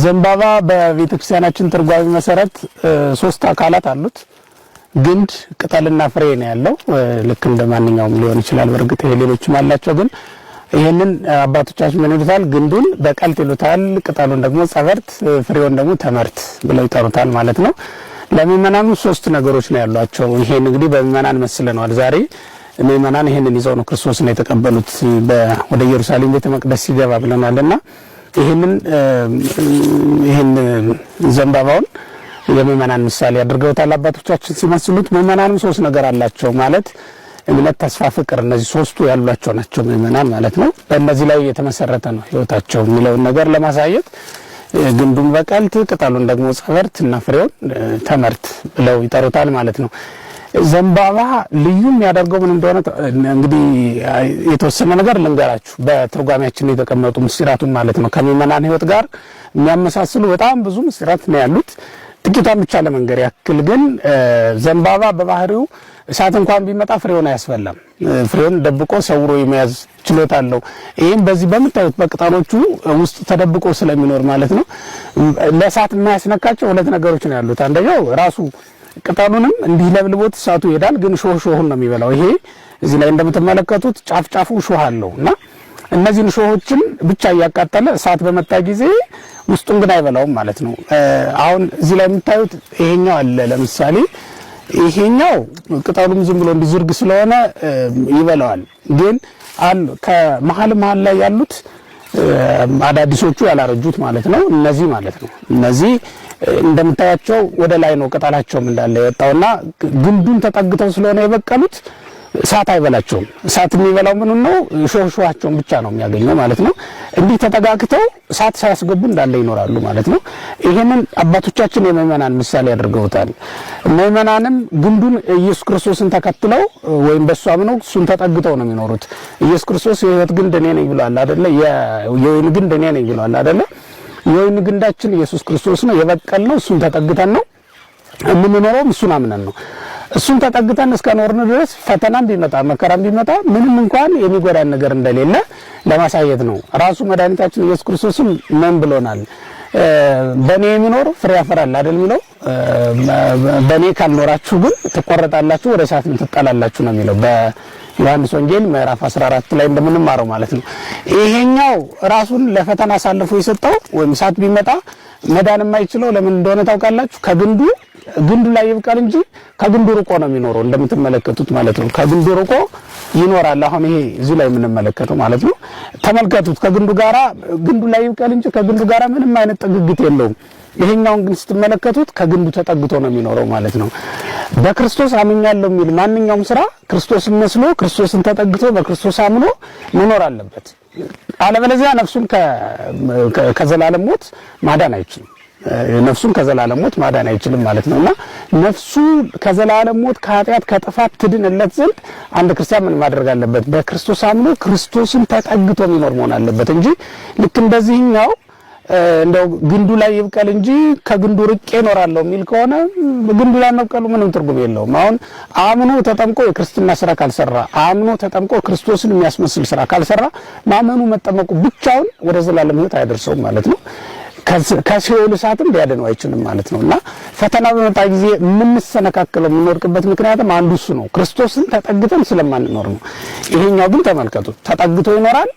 ዘንባባ በቤተክርስቲያናችን ትርጓሜ መሰረት ሶስት አካላት አሉት። ግንድ፣ ቅጠልና ፍሬ ነው ያለው። ልክ እንደ ማንኛውም ሊሆን ይችላል። በእርግጥ ይሄ ሌሎችም አላቸው። ግን ይሄንን አባቶቻችን ምን ይሉታል? ግንዱን በቀልት ይሉታል፣ ቅጠሉን ደግሞ ጸበርት፣ ፍሬውን ደግሞ ተመርት ብለው ይጠሩታል ማለት ነው። ለምእመናኑ ሶስት ነገሮች ነው ያሏቸው። ይሄን እንግዲህ በምእመናን መስለነዋል። ዛሬ ምእመናን ይሄንን ይዘው ነው ክርስቶስን የተቀበሉት ወደ ኢየሩሳሌም ቤተ መቅደስ ሲገባ ብለናልና ይሄንን ይሄን ዘንባባውን የምእመናን ምሳሌ አድርገውታል አባቶቻችን ሲመስሉት። ምእመናንም ሶስት ነገር አላቸው ማለት እምነት፣ ተስፋ፣ ፍቅር እነዚህ ሶስቱ ያሏቸው ናቸው ምእመናን ማለት ነው። በእነዚህ ላይ የተመሰረተ ነው ህይወታቸው የሚለውን ነገር ለማሳየት ግንዱን በቀልት ቅጠሉን ደግሞ ጸበርት እና ፍሬውን ተመርት ብለው ይጠሩታል ማለት ነው። ዘንባባ ልዩ የሚያደርገው ምን እንደሆነ እንግዲህ የተወሰነ ነገር ልንገራችሁ። በትርጓሜያችን የተቀመጡ ምስጢራቱን ማለት ነው። ከምእመናን ህይወት ጋር የሚያመሳስሉ በጣም ብዙ ምስጢራት ነው ያሉት። ጥቂቷን ብቻ ለመንገር ያክል ግን ዘንባባ በባህሪው እሳት እንኳን ቢመጣ ፍሬውን አያስበላም። ፍሬውን ደብቆ ሰውሮ የመያዝ ችሎታ አለው። ይህም በዚህ በምታዩት በቅጠሎቹ ውስጥ ተደብቆ ስለሚኖር ማለት ነው። ለእሳት የማያስነካቸው ሁለት ነገሮች ነው ያሉት። አንደኛው ራሱ ቅጠሉንም እንዲህ ለብልቦት እሳቱ ይሄዳል፣ ግን ሾህ ሾሁን ነው የሚበላው። ይሄ እዚህ ላይ እንደምትመለከቱት ጫፍ ጫፉ ሾህ አለው እና እነዚህን ሾሆችን ብቻ እያቃጠለ እሳት በመጣ ጊዜ ውስጡን ግን አይበላውም ማለት ነው። አሁን እዚህ ላይ የምታዩት ይሄኛው አለ። ለምሳሌ ይሄኛው ቅጠሉም ዝም ብሎ እንዲዝርግ ስለሆነ ይበላዋል። ግን አሉ ከመሀል መሀል ላይ ያሉት አዳዲሶቹ ያላረጁት ማለት ነው። እነዚህ ማለት ነው። እነዚህ እንደምታያቸው ወደ ላይ ነው ቅጠላቸውም እንዳለ የወጣውና ግንዱን ተጠግተው ስለሆነ የበቀሉት እሳት አይበላቸውም። እሳት የሚበላው ምኑን ነው? ሾህ ሾሃቸውን ብቻ ነው የሚያገኘው ማለት ነው። እንዲህ ተጠጋግተው እሳት ሳያስገቡ እንዳለ ይኖራሉ ማለት ነው። ይሄንን አባቶቻችን የምእመናን ምሳሌ አድርገውታል። ምእመናንም ግንዱን ኢየሱስ ክርስቶስን ተከትለው ወይም በእሱ አምነው እሱን ተጠግተው ነው የሚኖሩት። ኢየሱስ ክርስቶስ የሕይወት ግንድ እኔ ነኝ ብሏል አይደለ? የወይን ግንድ እኔ ነኝ ብሏል አይደለ? የወይን ግንዳችን ኢየሱስ ክርስቶስ ነው። የበቀልነው እሱን ተጠግተን ነው የምንኖረውም እሱን አምነን ነው። እሱን ተጠግተን እስከ ኖርን ድረስ ፈተናም ቢመጣ መከራም ቢመጣ ምንም እንኳን የሚጎዳን ነገር እንደሌለ ለማሳየት ነው። ራሱ መድኃኒታችን ኢየሱስ ክርስቶስም ምን ብሎናል? በእኔ የሚኖር ፍሬ ያፈራል አይደል የሚለው። በእኔ ካልኖራችሁ ግን ትቆረጣላችሁ፣ ወደ እሳትም ትጣላላችሁ ነው የሚለው በዮሐንስ ወንጌል ምዕራፍ 14 ላይ እንደምንማረው ማለት ነው። ይሄኛው ራሱን ለፈተና አሳልፎ የሰጠው ወይም እሳት ቢመጣ መዳን የማይችለው ለምን እንደሆነ ታውቃላችሁ? ከግንዱ ግንዱ ላይ ይብቀል እንጂ ከግንዱ ርቆ ነው የሚኖረው፣ እንደምትመለከቱት ማለት ነው። ከግንዱ ርቆ ይኖራል። አሁን ይሄ እዚህ ላይ የምንመለከተው ማለት ነው። ተመልከቱት። ከግንዱ ጋራ ግንዱ ላይ ይብቀል እንጂ ከግንዱ ጋራ ምንም አይነት ጥግግት የለውም። ይሄኛውን ግን ስትመለከቱት ከግንዱ ተጠግቶ ነው የሚኖረው ማለት ነው። በክርስቶስ አምኛለሁ የሚል ማንኛውም ስራ ክርስቶስን መስሎ ክርስቶስን ተጠግቶ በክርስቶስ አምኖ መኖር አለበት። አለበለዚያ ነፍሱን ከዘላለም ሞት ማዳን አይችልም። ነፍሱን ከዘላለም ሞት ማዳን አይችልም ማለት ነውና ነፍሱ ከዘላለም ሞት ከኃጢአት ከጥፋት ትድንለት ዘንድ አንድ ክርስቲያን ምን ማድረግ አለበት? በክርስቶስ አምኖ ክርስቶስን ተጠግቶ የሚኖር መሆን አለበት እንጂ ልክ እንደዚህኛው እንደው ግንዱ ላይ ይብቀል እንጂ ከግንዱ ርቄ እኖራለሁ የሚል ከሆነ ግንዱ ላይ መብቀሉ ምንም ትርጉም የለውም። አሁን አምኖ ተጠምቆ የክርስትና ስራ ካልሰራ፣ አምኖ ተጠምቆ ክርስቶስን የሚያስመስል ስራ ካልሰራ ማመኑ መጠመቁ ብቻውን ወደ ዘላለም ሕይወት አያደርሰውም ማለት ነው። ከሲኦል እሳትም ሊያድነው አይችልም ማለት ነው። እና ፈተና በመጣ ጊዜ የምንሰነካከለው የምንወድቅበት ምክንያትም አንዱ እሱ ነው። ክርስቶስን ተጠግተን ስለማንኖር ነው። ይሄኛው ግን ተመልከቱ፣ ተጠግቶ ይኖራል።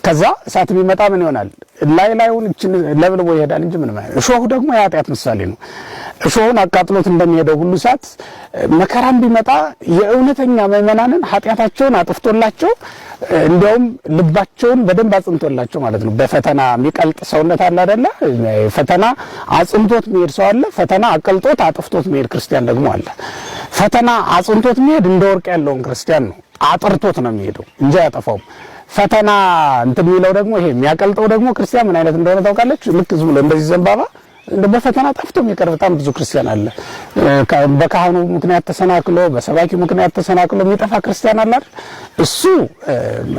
ከዛ እሳት ቢመጣ ምን ይሆናል? ላይ ላዩን እችን ለብልቦ ይሄዳል እንጂ ምንም አይሆንም። እሾሁ ደግሞ የኃጢአት ምሳሌ ነው። እሾሁን አቃጥሎት እንደሚሄደው ሁሉ እሳት መከራም ቢመጣ የእውነተኛ ምእመናንን ኃጢአታቸውን አጥፍቶላቸው እንዲያውም ልባቸውን በደንብ አጽንቶላቸው ማለት ነው። በፈተና የሚቀልጥ ሰውነት አለ አይደለ? ፈተና አጽንቶት የሚሄድ ሰው አለ። ፈተና አቀልጦት አጥፍቶት የሚሄድ ክርስቲያን ደግሞ አለ። ፈተና አጽንቶት የሚሄድ እንደ ወርቅ ያለውን ክርስቲያን ነው። አጥርቶት ነው የሚሄደው እንጂ አያጠፋውም። ፈተና እንትን የሚለው ደግሞ ይሄ የሚያቀልጠው ደግሞ ክርስቲያን ምን አይነት እንደሆነ ታውቃለች? ልክ ዝም ብሎ እንደዚህ ዘንባባ እንደ በፈተና ጠፍቶ የሚቀር በጣም ብዙ ክርስቲያን አለ። በካህኑ ምክንያት ተሰናክሎ፣ በሰባኪው ምክንያት ተሰናክሎ የሚጠፋ ክርስቲያን አለ አይደል? እሱ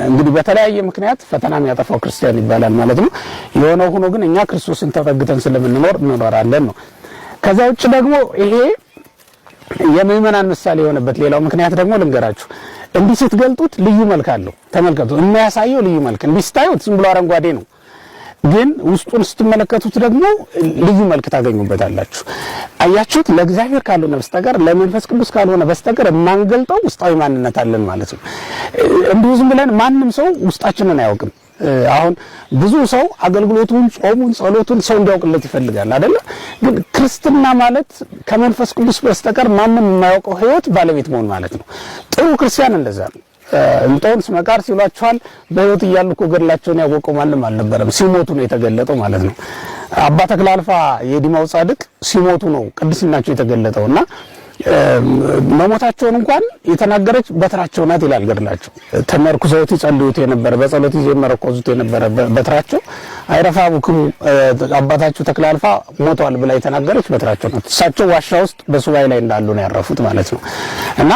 እንግዲህ በተለያየ ምክንያት ፈተና የሚያጠፋው ክርስቲያን ይባላል ማለት ነው። የሆነው ሆኖ ግን እኛ ክርስቶስን ተጠግተን ስለምንኖር እንኖራለን ነው። ከዛ ውጭ ደግሞ ይሄ የምእመናን ምሳሌ የሆነበት ሌላው ምክንያት ደግሞ ልንገራችሁ። እንዲህ ስትገልጡት ልዩ መልክ አለው። ተመልከቱ፣ የሚያሳየው ልዩ መልክ እንዲህ ስታዩት ዝም ብሎ አረንጓዴ ነው። ግን ውስጡን ስትመለከቱት ደግሞ ልዩ መልክ ታገኙበታላችሁ። አያችሁት? ለእግዚአብሔር ካልሆነ በስተቀር፣ ለመንፈስ ቅዱስ ካልሆነ በስተቀር የማንገልጠው ውስጣዊ ማንነት አለን ማለት ነው። እንዲሁ ዝም ብለን ማንም ሰው ውስጣችንን አያውቅም። አሁን ብዙ ሰው አገልግሎቱን፣ ጾሙን፣ ጸሎቱን ሰው እንዲያውቅለት ይፈልጋል አይደለ? ግን ክርስትና ማለት ከመንፈስ ቅዱስ በስተቀር ማንም የማያውቀው ሕይወት ባለቤት መሆን ማለት ነው። ጥሩ ክርስቲያን እንደዛ ነው። እንጦንስ መቃርስ ይሏቸዋል። በሕይወት እያሉ እኮ ገድላቸውን ያወቀው ማንም አልነበረም። ሲሞቱ ነው የተገለጠው ማለት ነው። አባ ተክለ አልፋ የዲማው ጻድቅ ሲሞቱ ነው ቅድስናቸው የተገለጠውና መሞታቸውን እንኳን የተናገረች በትራቸው ናት ይላል ገድላቸው። ተመርኩዘውት ይጸልዩት የነበረ፣ በጸሎት ይዘው ይመረኮዙት የነበረ በትራቸው፣ አይረፋቡክሙ አባታችሁ ተክለ አልፋ ሞተዋል ብላ የተናገረች በትራቸው ናት። እሳቸው ዋሻ ውስጥ በሱባኤ ላይ እንዳሉ ነው ያረፉት ማለት ነው። እና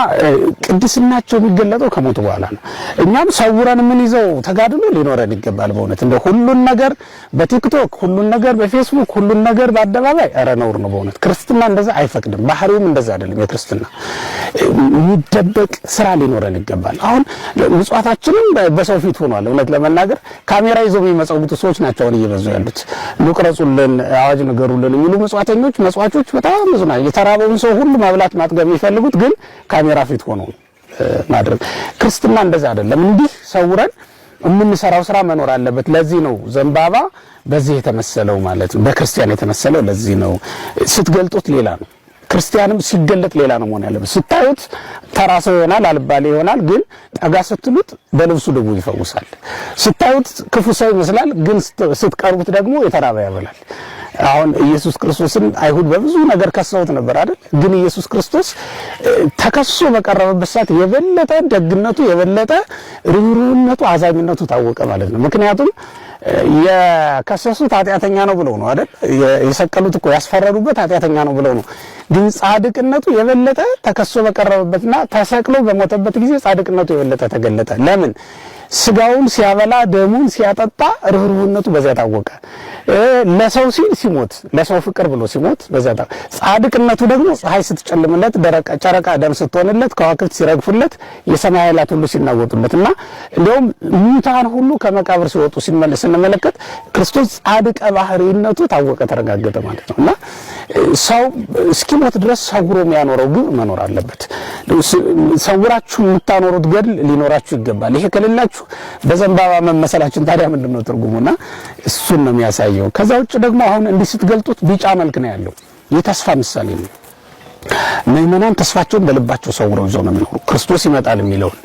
ቅድስናቸው የሚገለጠው ከሞቱ በኋላ ነው። እኛም ሰውረን የምንይዘው ተጋድሎ ሊኖረን ይገባል። በእውነት እንደ ሁሉን ነገር በቲክቶክ፣ ሁሉን ነገር በፌስቡክ፣ ሁሉን ነገር በአደባባይ፣ ኧረ ነውር ነው በእውነት። ክርስትና እንደዛ አይፈቅድም። ባህሪውም እንደዛ አይደለም። የክርስትና የሚደበቅ ስራ ሊኖረን ይገባል። አሁን ምጽዋታችንም በሰው ፊት ሆኗል። እውነት ለመናገር ካሜራ ይዘው የሚመጸውቱ ሰዎች ናቸው አሁን እየበዙ ያሉት። ኑ ቅረጹልን፣ አዋጅ ንገሩልን የሚሉ መጽዋተኞች፣ መጽዋቾች በጣም ብዙ ናቸው። የተራበውን ሰው ሁሉ ማብላት ማጥገብ የሚፈልጉት ግን ካሜራ ፊት ሆኖ ማድረግ። ክርስትና እንደዛ አይደለም። እንዲህ ሰውረን የምንሰራው ስራ መኖር አለበት። ለዚህ ነው ዘንባባ በዚህ የተመሰለው ማለት ነው። በክርስቲያን የተመሰለው ለዚህ ነው። ስትገልጡት ሌላ ነው። ክርስቲያንም ሲገለጥ ሌላ ነው መሆን ያለበት። ስታዩት ተራ ሰው ይሆናል፣ አልባሌ ይሆናል። ግን ጠጋ ስትሉት በልብሱ ድቡ ይፈውሳል። ስታዩት ክፉ ሰው ይመስላል፣ ግን ስትቀርቡት ደግሞ የተራበ ያበላል። አሁን ኢየሱስ ክርስቶስን አይሁድ በብዙ ነገር ከሰውት ነበር አይደል? ግን ኢየሱስ ክርስቶስ ተከሶ በቀረበበት ሰዓት የበለጠ ደግነቱ፣ የበለጠ ርኅሩህነቱ፣ አዛኝነቱ ታወቀ ማለት ነው። ምክንያቱም የከሰሱት ኃጢአተኛ ነው ብለው ነው አይደል? የሰቀሉት እኮ ያስፈረዱበት ኃጢአተኛ ነው ብለው ነው። ግን ጻድቅነቱ የበለጠ ተከሶ በቀረበበትና ተሰቅሎ በሞተበት ጊዜ ጻድቅነቱ የበለጠ ተገለጠ። ለምን? ስጋውን ሲያበላ ደሙን ሲያጠጣ ርኅሩህነቱ በዚያ ታወቀ። ለሰው ሲል ሲሞት፣ ለሰው ፍቅር ብሎ ሲሞት በዚያ ታወቀ። ጻድቅነቱ ደግሞ ፀሐይ ስትጨልምለት፣ ደረቀ ጨረቃ ደም ስትሆንለት፣ ከዋክብት ሲረግፉለት፣ የሰማይ ኃይላት ሁሉ ሲናወጡለት እና እንደውም ሙታን ሁሉ ከመቃብር ሲወጡ ስንመለከት ክርስቶስ ጻድቀ ባህሪነቱ ታወቀ፣ ተረጋገጠ ማለት ነው። እና ሰው እስኪሞት ድረስ ሰውሮ የሚያኖረው ግብር መኖር አለበት። ሰውራችሁ የምታኖሩት ገድል ሊኖራችሁ ይገባል። ይሄ ከሌላችሁ በዘንባባ መመሰላችን ታዲያ ምንድነው ትርጉሙና? እሱን ነው የሚያሳየው። ከዛ ውጭ ደግሞ አሁን እንዲህ ስትገልጡት ቢጫ መልክ ነው ያለው። የተስፋ ምሳሌ ነው። ምዕመናን ተስፋቸውን በልባቸው ሰውረው ይዘው ነው የሚኖሩ። ክርስቶስ ይመጣል የሚለውን፣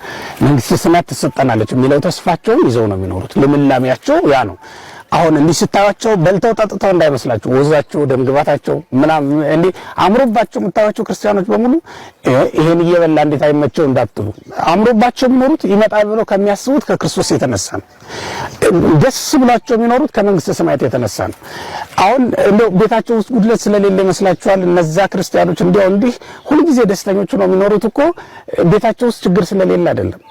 መንግስተ ሰማያት ትሰጠናለች የሚለው ተስፋቸውን ይዘው ነው የሚኖሩት። ልምላሜያቸው ያ ነው። አሁን እንዲህ ስታዩቸው በልተው ጠጥተው እንዳይመስላችሁ። ወዛቸው፣ ደምግባታቸው ምናምን እንዲህ አምሮባቸው የምታዩቸው ክርስቲያኖች በሙሉ ይሄን እየበላ እንዴት አይመቸው እንዳትሉ። አምሮባቸው የሚኖሩት ይመጣል ብለው ከሚያስቡት ከክርስቶስ የተነሳ ነው። ደስ ብሏቸው የሚኖሩት ከመንግስተ ሰማያት የተነሳ ነው። አሁን እንደው ቤታቸው ውስጥ ጉድለት ስለሌለ ይመስላችኋል? እነዛ ክርስቲያኖች እንዲያው እንዲህ ሁልጊዜ ደስተኞች ነው የሚኖሩት እኮ ቤታቸው ውስጥ ችግር ስለሌለ አይደለም።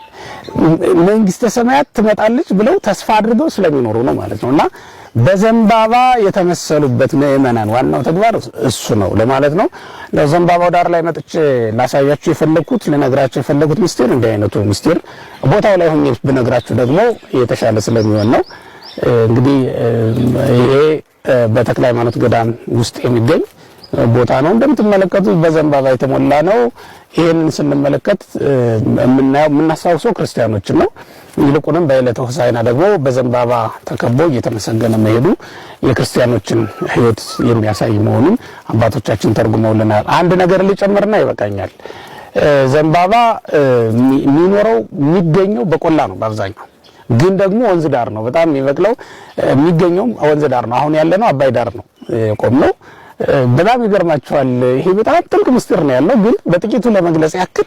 መንግስተ ሰማያት ትመጣለች ብለው ተስፋ አድርገው ስለሚኖሩ ነው ማለት ነውና በዘንባባ የተመሰሉበት ምዕመናን ዋናው ተግባር እሱ ነው ለማለት ነው። ለዘንባባው ዳር ላይ መጥቼ ላሳያችሁ የፈለኩት፣ ልነግራችሁ የፈለኩት ምስጢር እንዲህ አይነቱ ምስጢር ቦታው ላይ ሆኜ ብነግራችሁ ደግሞ የተሻለ ስለሚሆን ነው። እንግዲህ ይሄ በተክለ ሃይማኖት ገዳም ውስጥ የሚገኝ ቦታ ነው። እንደምትመለከቱት በዘንባባ የተሞላ ነው። ይሄንን ስንመለከት የምናየው፣ የምናስታውሰው ክርስቲያኖችን ነው። ይልቁንም በዕለተ ሆሳዕና ደግሞ በዘንባባ ተከቦ እየተመሰገነ መሄዱ የክርስቲያኖችን ሕይወት የሚያሳይ መሆኑን አባቶቻችን ተርጉመውልናል። አንድ ነገር ልጨምርና ይበቃኛል። ዘንባባ የሚኖረው፣ የሚገኘው በቆላ ነው በአብዛኛው፣ ግን ደግሞ ወንዝ ዳር ነው በጣም የሚበቅለው፣ የሚገኘውም ወንዝ ዳር ነው። አሁን ያለነው አባይ ዳር ነው የቆምነው። በጣም ይገርማቸዋል። ይሄ በጣም ጥልቅ ምስጢር ነው ያለው፣ ግን በጥቂቱ ለመግለጽ ያክል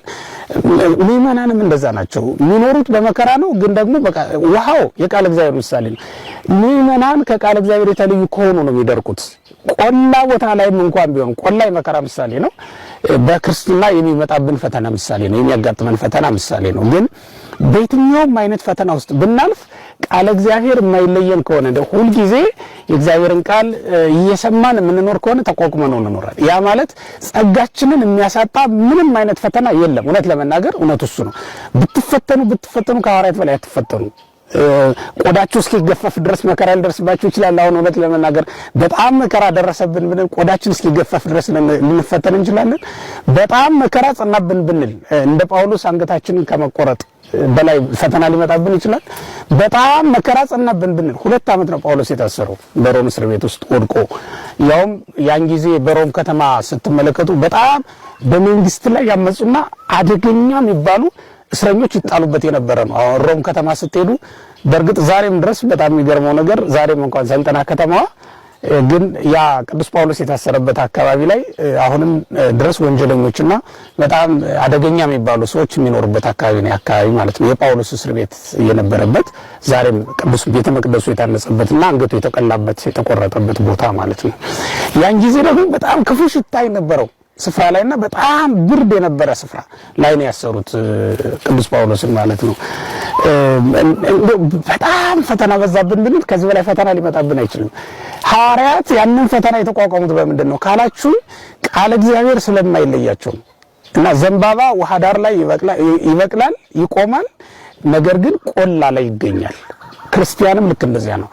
ምዕመናንም እንደዛ ናቸው። የሚኖሩት በመከራ ነው፣ ግን ደግሞ በቃ ውሃው የቃል እግዚአብሔር ምሳሌ ነው። ምዕመናን ከቃል እግዚአብሔር የተለዩ ከሆኑ ነው የሚደርቁት። ቆላ ቦታ ላይም እንኳን ቢሆን ቆላ የመከራ ምሳሌ ነው። በክርስትና የሚመጣብን ፈተና ምሳሌ ነው። የሚያጋጥመን ፈተና ምሳሌ ነው። ግን በየትኛውም አይነት ፈተና ውስጥ ብናልፍ ቃለ እግዚአብሔር የማይለየን ከሆነ፣ ሁልጊዜ የእግዚአብሔርን ቃል እየሰማን የምንኖር ከሆነ ተቋቁመን ነው እንኖራለን። ያ ማለት ጸጋችንን የሚያሳጣ ምንም አይነት ፈተና የለም። እውነት ለመናገር እውነቱ እሱ ነው። ብትፈተኑ ብትፈተኑ ከሐዋርያት በላይ አትፈተኑ። ቆዳችሁ እስኪገፈፍ ድረስ መከራ ሊደርስባችሁ ይችላል። አሁን እውነት ለመናገር በጣም መከራ ደረሰብን ብንል ቆዳችን እስኪገፈፍ ድረስ ልንፈተን እንችላለን። በጣም መከራ ጸናብን ብንል እንደ ጳውሎስ አንገታችንን ከመቆረጥ በላይ ፈተና ሊመጣብን ይችላል። በጣም መከራ ጸናብን ብንል 2 ዓመት ነው ጳውሎስ የታሰረው በሮም እስር ቤት ውስጥ ወድቆ፣ ያውም ያን ጊዜ በሮም ከተማ ስትመለከቱ በጣም በመንግስት ላይ ያመጹና አደገኛ የሚባሉ እስረኞች ይጣሉበት የነበረ ነው። አሁን ሮም ከተማ ስትሄዱ በእርግጥ ዛሬም ድረስ በጣም የሚገርመው ነገር ዛሬም እንኳን ሰንጠና ከተማዋ ግን ያ ቅዱስ ጳውሎስ የታሰረበት አካባቢ ላይ አሁንም ድረስ ወንጀለኞችና በጣም አደገኛ የሚባሉ ሰዎች የሚኖሩበት አካባቢ ነው። አካባቢ ማለት ነው የጳውሎስ እስር ቤት የነበረበት፣ ዛሬም ቅዱስ ቤተ መቅደሱ የታነጸበትና አንገቱ የተቀላበት የተቆረጠበት ቦታ ማለት ነው። ያን ጊዜ ደግሞ በጣም ክፉ ሽታ የነበረው ስፍራ ላይና በጣም ብርድ የነበረ ስፍራ ላይ ነው ያሰሩት ቅዱስ ጳውሎስን ማለት ነው። በጣም ፈተና በዛብን ብንል ከዚህ በላይ ፈተና ሊመጣብን አይችልም። ሐዋርያት ያንን ፈተና የተቋቋሙት በምንድን ነው ካላችሁ ቃለ እግዚአብሔር ስለማይለያቸው እና ዘንባባ ውሃ ዳር ላይ ይበቅላል፣ ይቆማል፣ ነገር ግን ቆላ ላይ ይገኛል። ክርስቲያንም ልክ እንደዚያ ነው፣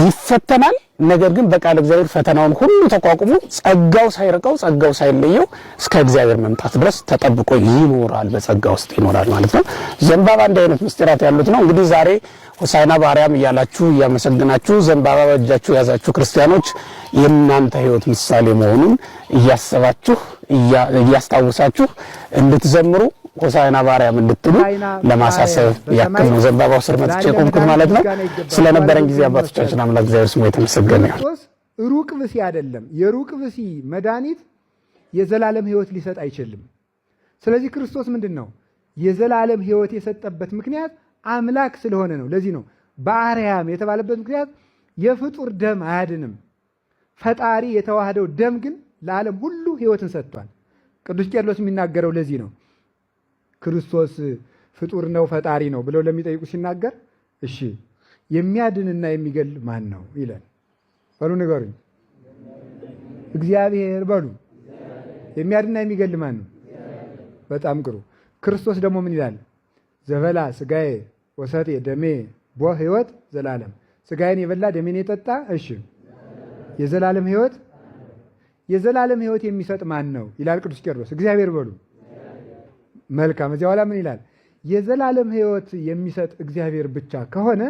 ይፈተናል። ነገር ግን በቃል እግዚአብሔር ፈተናውን ሁሉ ተቋቁሞ ጸጋው ሳይርቀው ጸጋው ሳይለየው እስከ እግዚአብሔር መምጣት ድረስ ተጠብቆ ይኖራል፣ በጸጋ ውስጥ ይኖራል ማለት ነው። ዘንባባ እንዲህ አይነት ምስጢራት ያሉት ነው። እንግዲህ ዛሬ ሆሳዕና በአርያም እያላችሁ እያመሰግናችሁ ዘንባባ በእጃችሁ የያዛችሁ ክርስቲያኖች የእናንተ ሕይወት ምሳሌ መሆኑን እያሰባችሁ እያስታውሳችሁ እንድትዘምሩ ሆሳዕና በአርያም እንድትሉ ለማሳሰብ ያክል ነው። ዘንባባው ስር መጥቼ የቆምኩት ማለት ነው። ስለነበረን ጊዜ አባቶቻችን አምላክ እግዚአብሔር ስሙ የተመሰገነ ይሁን። ሩቅ ብእሲ አይደለም። የሩቅ ብእሲ መድኃኒት የዘላለም ሕይወት ሊሰጥ አይችልም። ስለዚህ ክርስቶስ ምንድን ነው የዘላለም ሕይወት የሰጠበት ምክንያት አምላክ ስለሆነ ነው። ለዚህ ነው በአርያም የተባለበት ምክንያት የፍጡር ደም አያድንም። ፈጣሪ የተዋህደው ደም ግን ለዓለም ሁሉ ሕይወትን ሰጥቷል። ቅዱስ ቄርሎስ የሚናገረው ለዚህ ነው። ክርስቶስ ፍጡር ነው ፈጣሪ ነው ብለው ለሚጠይቁ ሲናገር እሺ የሚያድንና የሚገል ማን ነው ይላል። በሉ ንገሩኝ። እግዚአብሔር በሉ። የሚያድንና የሚገል ማን ነው? በጣም ጥሩ። ክርስቶስ ደግሞ ምን ይላል? ዘበላ ስጋዬ ወሰቴ ደሜ ቦ ሕይወት ዘላለም። ስጋዬን የበላ ደሜን የጠጣ እሺ የዘላለም ሕይወት የዘላለም ሕይወት የሚሰጥ ማን ነው ይላል ቅዱስ ቄርሎስ። እግዚአብሔር በሉ። መልካም። እዚያ በኋላ ምን ይላል? የዘላለም ሕይወት የሚሰጥ እግዚአብሔር ብቻ ከሆነ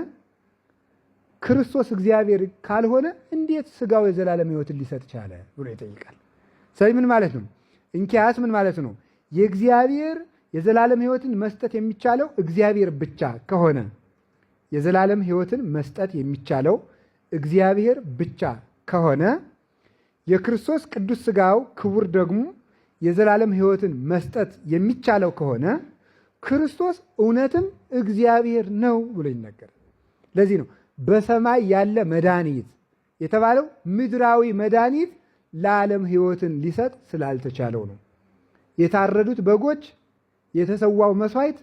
ክርስቶስ እግዚአብሔር ካልሆነ እንዴት ስጋው የዘላለም ሕይወትን ሊሰጥ ቻለ ብሎ ይጠይቃል። ስለዚህ ምን ማለት ነው? እንኪያስ ምን ማለት ነው? የእግዚአብሔር የዘላለም ሕይወትን መስጠት የሚቻለው እግዚአብሔር ብቻ ከሆነ የዘላለም ሕይወትን መስጠት የሚቻለው እግዚአብሔር ብቻ ከሆነ የክርስቶስ ቅዱስ ስጋው ክቡር ደግሞ የዘላለም ሕይወትን መስጠት የሚቻለው ከሆነ ክርስቶስ እውነትም እግዚአብሔር ነው ብሎ ይነገራል። ለዚህ ነው በሰማይ ያለ መድኃኒት የተባለው ምድራዊ መድኃኒት ለዓለም ሕይወትን ሊሰጥ ስላልተቻለው ነው። የታረዱት በጎች፣ የተሰዋው መስዋዕት፣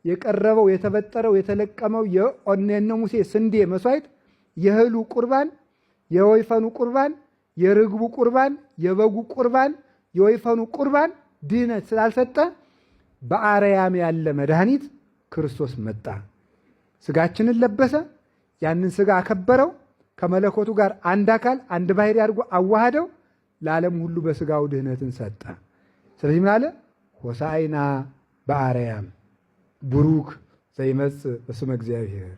የቀረበው የተበጠረው የተለቀመው የኦኔነ ሙሴ ስንዴ መስዋዕት፣ የእህሉ ቁርባን፣ የወይፈኑ ቁርባን፣ የርግቡ ቁርባን፣ የበጉ ቁርባን፣ የወይፈኑ ቁርባን ድህነት ስላልሰጠ በአርያም ያለ መድኃኒት ክርስቶስ መጣ። ስጋችንን ለበሰ። ያንን ስጋ አከበረው። ከመለኮቱ ጋር አንድ አካል አንድ ባህሪ አድርጎ አዋሃደው። ለዓለም ሁሉ በስጋው ድህነትን ሰጠ። ስለዚህ ምን አለ? ሆሳዕና በአርያም ቡሩክ ዘይመጽእ በስመ እግዚአብሔር፣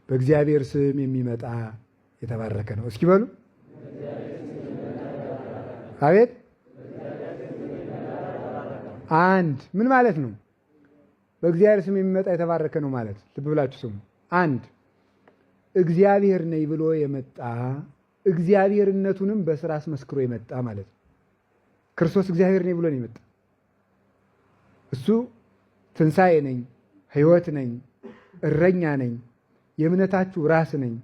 በእግዚአብሔር ስም የሚመጣ የተባረከ ነው። እስኪ በሉ አቤት። አንድ ምን ማለት ነው? በእግዚአብሔር ስም የሚመጣ የተባረከ ነው ማለት ልብ ብላችሁ ስሙ። አንድ እግዚአብሔር ነኝ ብሎ የመጣ እግዚአብሔርነቱንም በስራ አስመስክሮ የመጣ ማለት ነው። ክርስቶስ እግዚአብሔር ነኝ ብሎ ነው የመጣ። እሱ ትንሣኤ ነኝ፣ ሕይወት ነኝ፣ እረኛ ነኝ፣ የእምነታችሁ ራስ ነኝ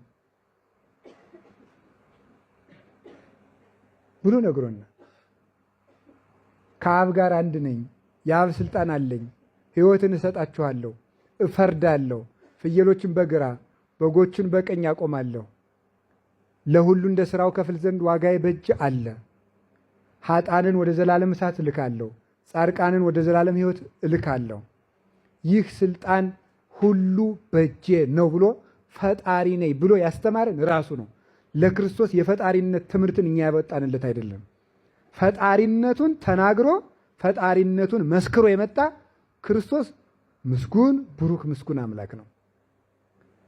ብሎ ነግሮናል። ከአብ ጋር አንድ ነኝ፣ የአብ ስልጣን አለኝ፣ ሕይወትን እሰጣችኋለሁ፣ እፈርዳለሁ፣ ፍየሎችን በግራ በጎችን በቀኝ አቆማለሁ፣ ለሁሉ እንደ ሥራው ከፍል ዘንድ ዋጋዬ በእጅ አለ። ኃጥአንን ወደ ዘላለም እሳት እልካለሁ፣ ጻድቃንን ወደ ዘላለም ሕይወት እልካለሁ። ይህ ስልጣን ሁሉ በእጄ ነው ብሎ ፈጣሪ ነኝ ብሎ ያስተማረን ራሱ ነው። ለክርስቶስ የፈጣሪነት ትምህርትን እኛ ያበጣንለት አይደለም። ፈጣሪነቱን ተናግሮ ፈጣሪነቱን መስክሮ የመጣ ክርስቶስ ምስጉን ቡሩክ ምስጉን አምላክ ነው።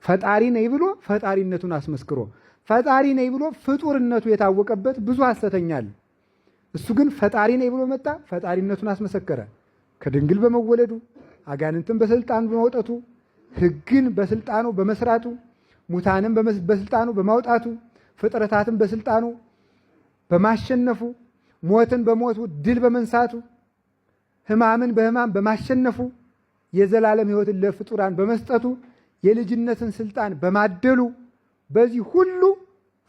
ፈጣሪ ነኝ ብሎ ፈጣሪነቱን አስመስክሮ ፈጣሪ ነኝ ብሎ ፍጡርነቱ የታወቀበት ብዙ ሐሰተኛ አለ። እሱ ግን ፈጣሪ ነኝ ብሎ መጣ፣ ፈጣሪነቱን አስመሰከረ። ከድንግል በመወለዱ አጋንንትን በስልጣኑ በማውጣቱ ሕግን በስልጣኑ በመስራቱ ሙታንን በስልጣኑ በማውጣቱ ፍጥረታትን በስልጣኑ በማሸነፉ ሞትን በሞቱ ድል በመንሳቱ ሕማምን በሕማም በማሸነፉ የዘላለም ሕይወትን ለፍጡራን በመስጠቱ የልጅነትን ስልጣን በማደሉ በዚህ ሁሉ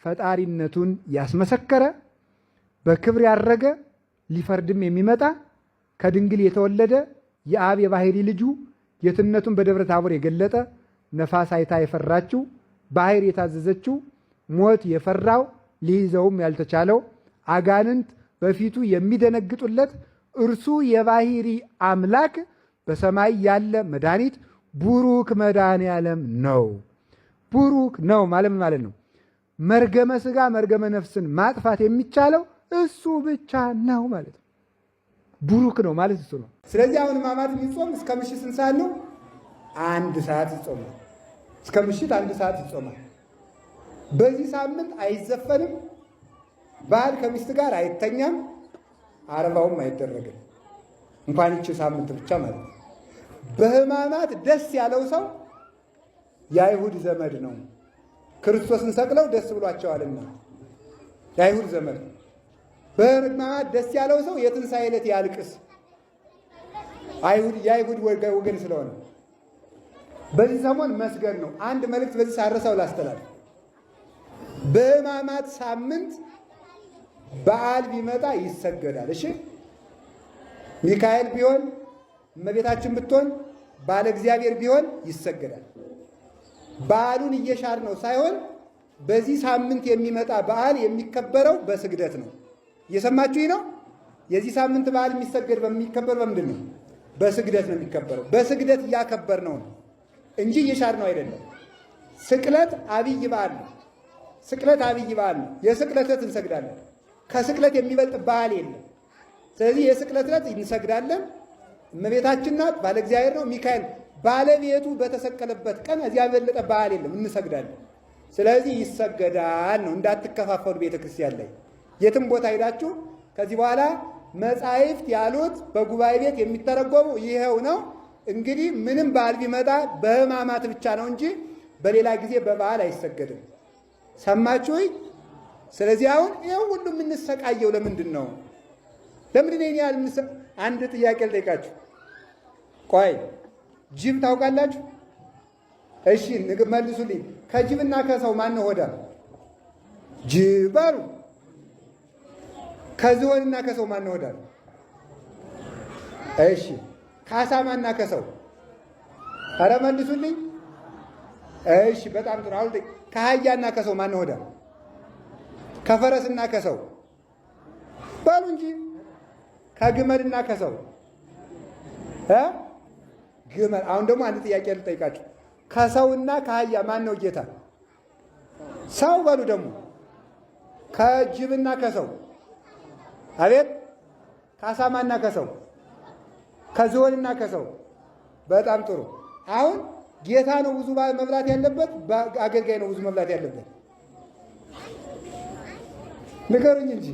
ፈጣሪነቱን ያስመሰከረ በክብር ያረገ ሊፈርድም የሚመጣ ከድንግል የተወለደ የአብ የባሕሪ ልጁ ጌትነቱን በደብረ ታቦር የገለጠ ነፋስ አይታ የፈራችው ባህር የታዘዘችው ሞት የፈራው ሊይዘውም ያልተቻለው አጋንንት በፊቱ የሚደነግጡለት እርሱ የባሕሪ አምላክ በሰማይ ያለ መድኃኒት ቡሩክ መድኃኔ ዓለም ነው። ቡሩክ ነው ማለት ማለት ነው። መርገመ ስጋ መርገመ ነፍስን ማጥፋት የሚቻለው እሱ ብቻ ነው ማለት ነው። ቡሩክ ነው ማለት እሱ ነው። ስለዚህ አሁን ሕማማት የሚጾም እስከ ምሽት ስንት ሰዓት ነው? 1 ሰዓት ይጾማል። እስከ ምሽት 1 ሰዓት ይጾማል። በዚህ ሳምንት አይዘፈንም፣ ባል ከሚስት ጋር አይተኛም፣ አረባውም አይደረግም። እንኳን ይቺ ሳምንት ብቻ ማለት ነው። በሕማማት ደስ ያለው ሰው የአይሁድ ዘመድ ነው። ክርስቶስን ሰቅለው ደስ ብሏቸዋልና የአይሁድ ዘመድ ነው። በሕማማት ደስ ያለው ሰው የትንሣኤ ዕለት ያልቅስ፣ የአይሁድ ወገን ስለሆነ። በዚህ ሰሞን መስገድ ነው። አንድ መልእክት በዚህ ሳረሰው ላስተላልፍ። በሕማማት ሳምንት በዓል ቢመጣ ይሰገዳል። እሺ፣ ሚካኤል ቢሆን፣ እመቤታችን ብትሆን፣ ባለ እግዚአብሔር ቢሆን ይሰገዳል። በዓሉን እየሻር ነው ሳይሆን በዚህ ሳምንት የሚመጣ በዓል የሚከበረው በስግደት ነው። እየሰማችሁኝ ነው? የዚህ ሳምንት በዓል የሚሰገድ በሚከበር በምንድን ነው? በስግደት ነው የሚከበረው። በስግደት እያከበር ነው እንጂ እየሻር ነው አይደለም። ስቅለት አብይ በዓል ነው። ስቅለት አብይ በዓል ነው። የስቅለት ዕለት እንሰግዳለን። ከስቅለት የሚበልጥ በዓል የለም። ስለዚህ የስቅለት ዕለት እንሰግዳለን። እመቤታችን ናት፣ ባለ እግዚአብሔር ነው ሚካኤል። ባለቤቱ በተሰቀለበት ቀን እዚያ የበለጠ በዓል የለም፣ እንሰግዳለን። ስለዚህ ይሰገዳል ነው። እንዳትከፋፈሉ ቤተ ክርስቲያን ላይ የትም ቦታ ሄዳችሁ ከዚህ በኋላ መጻሕፍት ያሉት በጉባኤ ቤት የሚተረጎሙ ይኸው ነው። እንግዲህ ምንም በዓል ቢመጣ በሕማማት ብቻ ነው እንጂ በሌላ ጊዜ በበዓል አይሰገድም። ሰማችሁኝ? ስለዚህ አሁን ይኸው ሁሉ የምንሰቃየው ለምንድን ነው? ለምንድን ነው ያህል? አንድ ጥያቄ ልጠይቃችሁ። ቆይ ጅብ ታውቃላችሁ? እሺ መልሱልኝ። ከጅብና ከሰው ማን ነው ሆዳም? ጅብ አሉ። ከዝሆንና ከሰው ማን ነው ሆዳም? እሺ ከአሳማና ከሰው? ኧረ መልሱልኝ። እሺ በጣም ጥሩ። አሁን ከአህያና ከሰው ማን ነው ሆዳም? ከፈረስና ከሰው በሉ እንጂ። ከግመልና ከሰው እ ግመል። አሁን ደግሞ አንድ ጥያቄ ልጠይቃችሁ። ከሰውና ከአህያ ማን ነው ጌታ? ሰው በሉ ደግሞ። ከጅብና ከሰው? አቤት። ከአሳማና ከሰው? ከዝሆንና ከሰው? በጣም ጥሩ። አሁን ጌታ ነው ብዙ መብላት ያለበት፣ አገልጋይ ነው ብዙ መብላት ያለበት? ንገሩኝ እንጂ።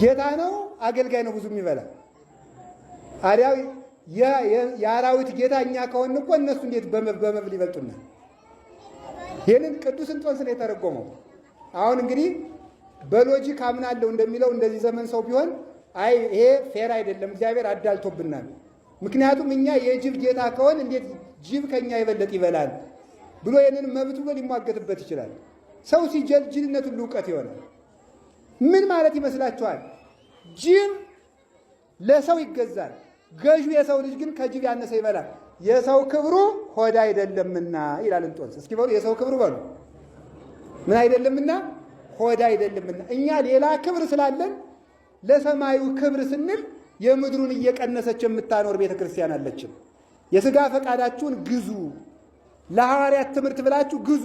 ጌታ ነው አገልጋይ ነው ብዙ የሚበላ? አዲያ የአራዊት ጌታ እኛ ከሆን እኮ እነሱ እንዴት በመብል ይበልጡናል? ይህንን ቅዱስ እንጦንስ ነው የተረጎመው። አሁን እንግዲህ በ logic አምናለሁ እንደሚለው እንደዚህ ዘመን ሰው ቢሆን አይ ይሄ fair አይደለም፣ እግዚአብሔር አዳልቶብናል። ምክንያቱም እኛ የጅብ ጌታ ከሆን እንዴት ጅብ ከኛ የበለጠ ይበላል ብሎ ይህንን መብት ብሎ ሊሟገትበት ይችላል። ሰው ሲጀል ጅልነት ሁሉ እውቀት ይሆናል። ምን ማለት ይመስላችኋል? ጅብ ለሰው ይገዛል። ገዢው የሰው ልጅ ግን ከጅብ ያነሰ ይበላል። የሰው ክብሩ ሆድ አይደለምና ይላል እንጦንስ። እስኪ በሉ የሰው ክብሩ በሉ ምን አይደለምና? ሆድ አይደለምና። እኛ ሌላ ክብር ስላለን ለሰማዩ ክብር ስንል የምድሩን እየቀነሰች የምታኖር ቤተ ክርስቲያን አለችን። የሥጋ ፈቃዳችሁን ግዙ፣ ለሐዋርያት ትምህርት ብላችሁ ግዙ።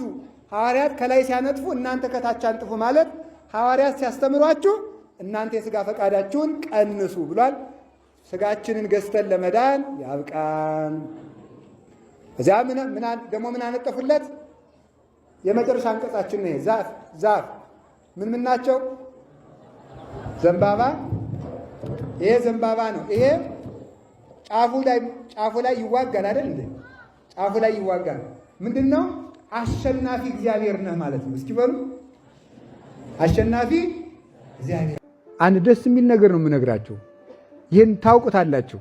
ሐዋርያት ከላይ ሲያነጥፉ እናንተ ከታች አንጥፉ ማለት ሐዋርያት ሲያስተምሯችሁ እናንተ የሥጋ ፈቃዳችሁን ቀንሱ ብሏል። ስጋችንን ገዝተን ለመዳን ያብቃን። እዚያ ደግሞ ምን አነጠፉለት? የመጨረሻ አንቀጻችን ነው። ዛፍ ዛፍ ምን ምን ናቸው? ዘንባባ። ይሄ ዘንባባ ነው። ይሄ ጫፉ ላይ ጫፉ ላይ ይዋጋል አይደል እንዴ? ጫፉ ላይ ይዋጋል። ምንድን ነው? አሸናፊ እግዚአብሔር ነህ ማለት ነው። እስኪ በሉ አሸናፊ እግዚአብሔር። አንድ ደስ የሚል ነገር ነው የምነግራችሁ። ይህን ታውቁታላችሁ።